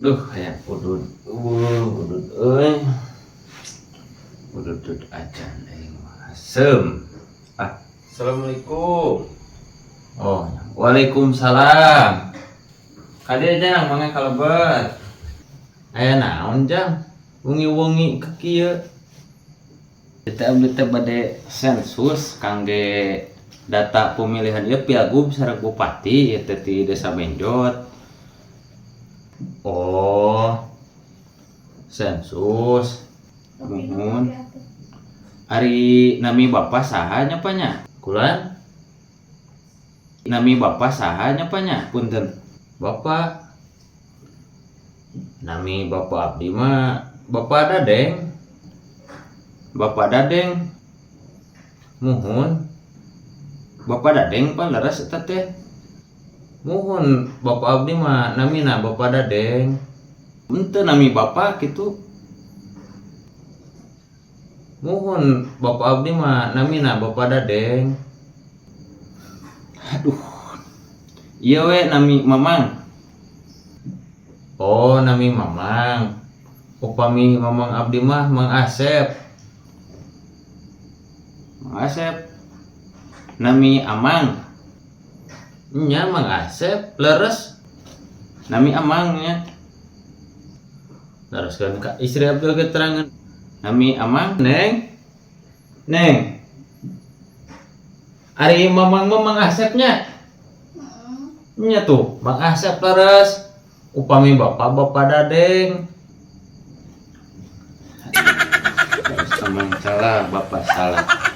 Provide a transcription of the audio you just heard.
Duh, hayang udud. Udud euy. Udud acan aing mah. Asem. Ah, Assalamualaikum. Oh, waalaikumsalam. Kade, Jang, mangga kalebet. Aya naon, Jang? Wengi-wengi ke kieu. Kita abdi teh bade sensus kangge data pemilihan ieu pilgub sareng bupati ieu teh ti Desa Benjot. Oh. Sensus. Muhun. Ari nami Bapak saha nya, Pak, nya? Kulan? Nami Bapak saha nya, Pak, nya? Punten. Bapak. Nami Bapak abdi mah Bapak Dadeng. Bapak Dadeng. Muhun. Bapak Dadeng, Pak, leres eta teh. Muhun, Bapak abdi mah namina Bapak Dadeng. Henteu, nami Bapak kitu. Muhun, Bapak abdi mah namina Bapak Dadeng. Aduh. Ieu we nami Mamang. Oh, nami Mamang. Upami Mamang abdi mah Mang Asep. Mang Asep. Nami Amang. Nya, Mang Asep leres. Nami Amang nya. Teruskan ka istri abdi keterangan. Nami Amang, Neng. Neng. Ari Mamang mah Mang Asepnya. Nya tuh, Mang Asep leres. Upami Bapak, Bapak Dadeng. Terus Mamang salah, Bapak salah.